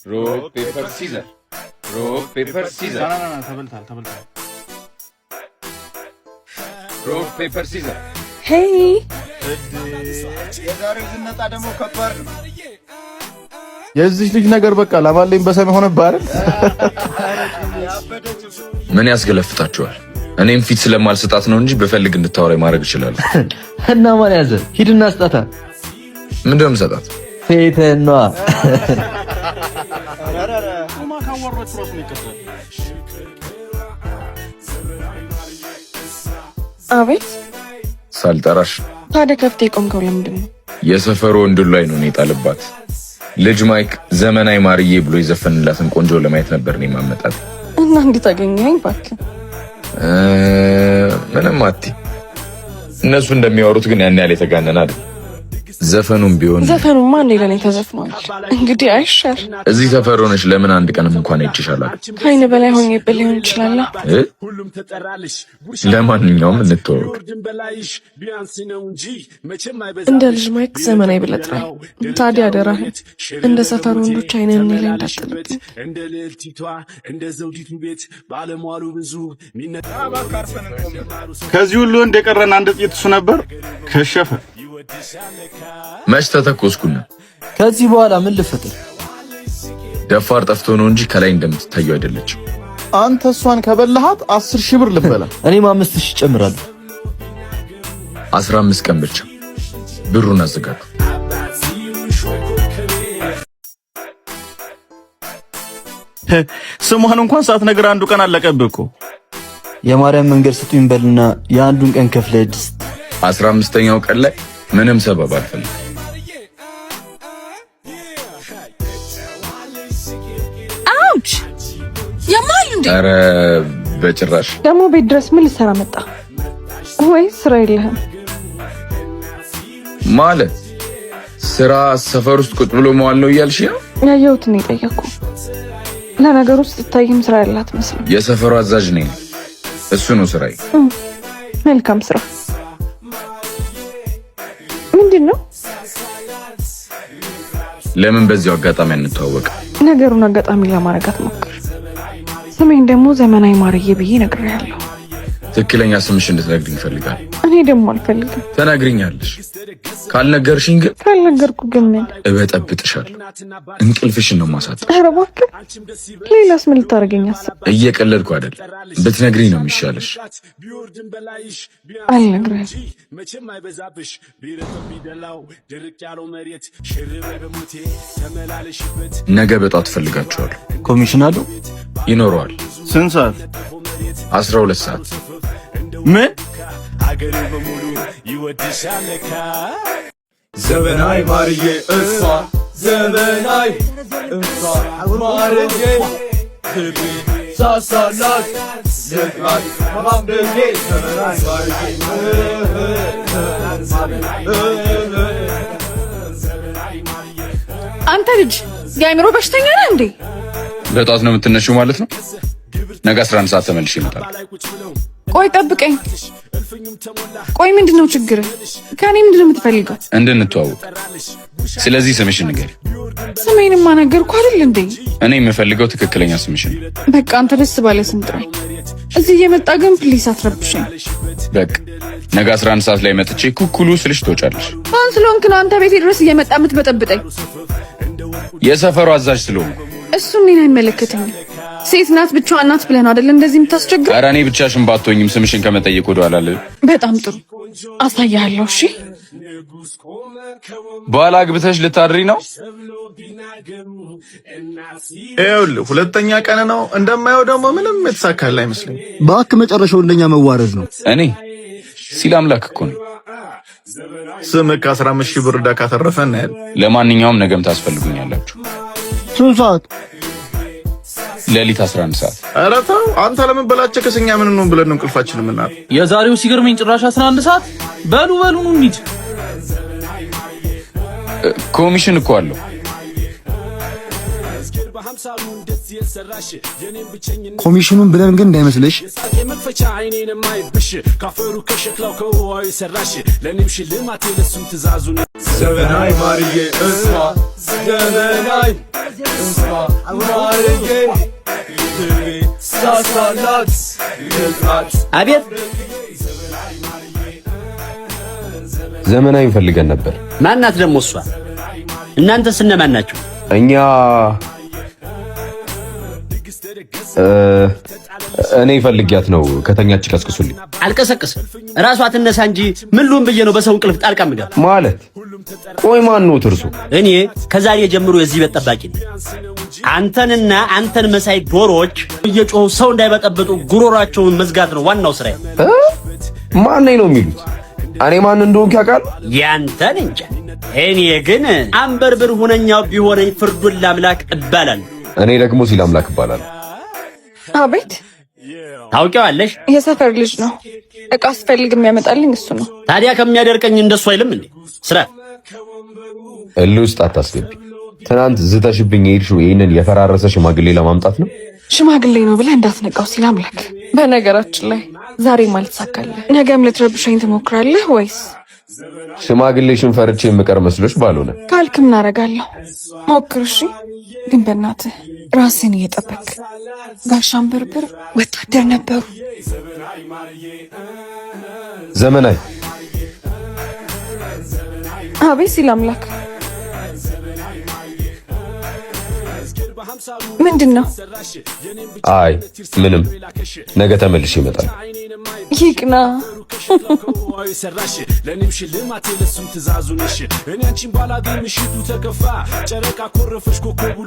Rock paper scissor፣ rock paper scissor፣ ተበልታል ተበልታል። Rock paper scissor። Hey. የዛሬው ዝነጣ ደግሞ ከባድ ነው። የዚህ ልጅ ነገር በቃ ላባለኝ በሰም ሆነብህ አይደል? ምን ያስገለፍጣችኋል? እኔም ፊት ስለማልሰጣት ነው እንጂ በፈልግ እንድታወራኝ ማድረግ እችላለሁ። እና ማን ያዘ? ሂድና ስጣታ። ምንድን ነው የምሰጣት? ፊትህን ነዋ። ኡማ ካወራች ራሱ ነው ይቀጥላል። አቤት። ሳልጠራሽ ታዲያ ከፍተህ የቆምከው ለምንድን ነው? የሰፈሩ ወንድ ላይ ነው እኔ የጣለባት። ልጅ ማይክ ዘመናዊ ማርዬ ብሎ የዘፈንላትን ቆንጆ ለማየት ነበር እኔ ማመጣት። እና እንዴት አገኘኸኝ እባክህ? ምንም አትይ። እነሱ እንደሚያወሩት ግን ያን ያህል የተጋነነ አይደል። ዘፈኑም ቢሆን ዘፈኑማ እንዴ ለእኔ ተዘፍኗል። እንግዲህ አይሻል። እዚህ ሰፈር ሆነሽ ለምን አንድ ቀንም እንኳን አይቼሽ አላውቅም። ከአይን በላይ ሆኜብህ ሊሆን ይችላል። እ? ለማንኛውም እንተዋወቅ። እንደ ልጅ ማይክ ዘመናዊ ብለህ ጥራኝ። ታዲያ አደራህን እንደ ሰፈር ወንዶች አይንህን እኔ ላይ እንዳጥልብኝ። ከዚህ ሁሉ ወንድ የቀረን አንድ ጥይት እሱ ነበር፣ ከሸፈ። መች ተተኮስኩና? ከዚህ በኋላ ምን ልፈጥር? ደፋር ጠፍቶ ነው እንጂ ከላይ እንደምትታየው አይደለችም። አንተ እሷን ከበላሃት 10,000 ብር ልበላ። እኔም 5,000 እጨምራለሁ። 15 ቀን ብቻ ብሩን አዘጋጁ። ስሟን እንኳን ሳትነግር አንዱ ቀን አለቀብህ እኮ። የማርያም መንገድ ስጡኝ በልና የአንዱን ቀን ከፍለህ ድስት 15ኛው ቀን ላይ ምንም ሰበብ አልፈልግም። Ouch! ያማል እንዴ? ኧረ በጭራሽ። ደግሞ ቤት ድረስ ምን ልሰራ መጣ? ወይ ስራ የለህም? ማለት ስራ ሰፈር ውስጥ ቁጭ ብሎ መዋል ነው እያልሽ ነው? ያየሁትን ነው የጠየኩህ። ለነገሩ ስትታይም ስራ ያላት መስሎኝ። የሰፈሩ አዛዥ ነኝ። እሱ ነው ስራዬ። መልካም ስራ። ምንድን ነው? ለምን በዚያው አጋጣሚ አንተዋወቅ? ነገሩን አጋጣሚ ለማድረግ አትሞክር። ስሜን ደግሞ ዘመናዊ ማርዬ ብዬ ነግሬሃለሁ። ትክክለኛ ስምሽ እንድትነግሪኝ እፈልጋለሁ። እኔ ደግሞ አልፈልግም። ተናግሪኛለሽ። ካልነገርሽኝ ግን ካልነገርኩ ግን ምን? እበጠብጥሻለሁ። እንቅልፍሽን ነው ማሳጣ። ኧረ እባክህ፣ ሌላስ ምን ልታደርገኝ አሰብክ? እየቀለድኩ አይደል። ብትነግሪኝ ነው የሚሻለሽ። አልነግርህም። ነገ በጧት እፈልጋችኋለሁ። ኮሚሽን አለው? ይኖረዋል። ስንት ሰዓት? 12 ሰዓት። ምን? ዘመናዊ ማርዬ እሷ ዘመናዊ እሷ ማርዬ ልቤ ሳሳላት ልጥራት ማንበቤ ዘመናዊ ማርዬ። አንተ ልጅ የአእምሮ በሽተኛ ነህ እንዴ? በጧት ነው የምትነሺው ማለት ነው? ነገ 11 ሰዓት ተመልሼ እመጣለሁ። ቆይ ጠብቀኝ። ቆይ ምንድን ነው ችግርህ? ከእኔ ምንድን ነው የምትፈልገው? እንድንተዋወቅ። ስለዚህ ስምሽን ንገሪ። ስሜንማ ነገርኩህ አይደል እንዴ? እኔ የምፈልገው ትክክለኛ ስምሽን ነው። በቃ አንተ ደስ ባለ ስም ጥራኝ። እዚህ እየመጣ ግን please አትረብሸኝ። በቃ ነገ 11 ሰዓት ላይ መጥቼ ኩኩሉ ስልሽ ትወጫለሽ። ማን ስለሆንክ ነው አንተ ቤቴ ድረስ እየመጣ የምትበጠብጠኝ? የሰፈሩ አዛዥ ስለሆንኩ። እሱ እኔን አይመለከተኝም። ሴት ናት ብቻዋን ናት ብለህ ነው አይደል እንደዚህ የምታስቸግረው? ኧረ እኔ ብቻሽን ባትሆኝም ስምሽን ከመጠየቅ ወደኋላ አልልም። በጣም ጥሩ አሳያለሁ። እሺ በኋላ አግብተሽ ልታድሪ ነው? ይኸውልህ ሁለተኛ ቀን ነው እንደማየው፣ ደግሞ ምንም የተሳካልህ አይመስለኝም። እባክህ መጨረሻው እንደኛ መዋረድ ነው። እኔ ሲል አምላክ እኮ ነው። ስምህ ከ15,000 ብር ዕዳ ካተረፈ እናያለን። ለማንኛውም ነገም ታስፈልጉኛላችሁ። ስንት ሰዓት? ሌሊት 11 ሰዓት። ኧረ ተው አንተ ለምን በላቸው ከሰኛ ምን ነው ብለን ነው እንቅልፋችን የምናጣው። የዛሬው ሲገርመኝ ጭራሽ 11 ሰዓት። በሉ በሉ ኑ እንሂድ። ኮሚሽን እኮ አለው። ኮሚሽኑን ብለን ግን እንዳይመስልሽ። ዘመናይ ማርዬ እሷ ዘመናይ እሷ ማርዬ ልቤ ሳሳላት ልጥራት። አቤት። ዘመናዊ ፈልገን ነበር። ማናት ደግሞ እሷ? እናንተስ እነማን ናችሁ? እኛ እኔ ፈልጊያት ነው። ከተኛች ቀስቅሱልኝ። አልቀሰቅስም። እራሷ ትነሳ እንጂ ምን ልሁን ብዬ ነው በሰው እንቅልፍ ጣልቃ የምገባ? ማለት ቆይ ማን ነው እርሱ? እኔ ከዛሬ ጀምሮ የዚህ ቤት ጠባቂ ነኝ። አንተንና አንተን መሳይ ዶሮዎች እየጮሁ ሰው እንዳይበጠብጡ ጉሮሯቸውን መዝጋት ነው ዋናው ስራዬ። ማን ነኝ ነው የሚሉት? እኔ ማን እንደሆንኩ ያውቃል? ያንተን እንጃ። እኔ ግን አንበርብር ሁነኛው ቢሆነኝ ፍርዱን ላምላክ እባላለሁ። እኔ ደግሞ ሲል አምላክ እባላለሁ። አቤት። ታውቂዋለሽ? የሰፈር ልጅ ነው። እቃ ስፈልግ የሚያመጣልኝ እሱ ነው። ታዲያ ከሚያደርቀኝ እንደሱ አይልም እንዴ? ስራ እልህ ውስጥ አታስገቢ። ትናንት ዝተሽብኝ የሄድሽው ይህንን የፈራረሰ ሽማግሌ ለማምጣት ነው? ሽማግሌ ነው ብለህ እንዳትነቃው ሲል አምላክ። በነገራችን ላይ ዛሬም አልተሳካልህ። ነገም ልትረብሸኝ ትሞክራለህ ወይስ? ሽማግሌሽን ፈርቼ የምቀር መስሎሽ ባልሆነ። ካልክ ምን አደርጋለሁ? ሞክር እሺ። ግን በእናትህ ራስን እየጠበክ። ጋሽ አንበርብር ወታደር ነበሩ። ዘመናዊ። አቤት ሲል አምላክ። ምንድን ነው? አይ ምንም፣ ነገ ተመልሼ እመጣለሁ። ይቅና። ለእኔም ሽልማቴ ለሱም ትእዛዙ ነሽ። እኔ አንቺን ባላገኝ ምሽቱ ተከፋ፣ ጨረቃ ኮረፈሽ ኮከቡ።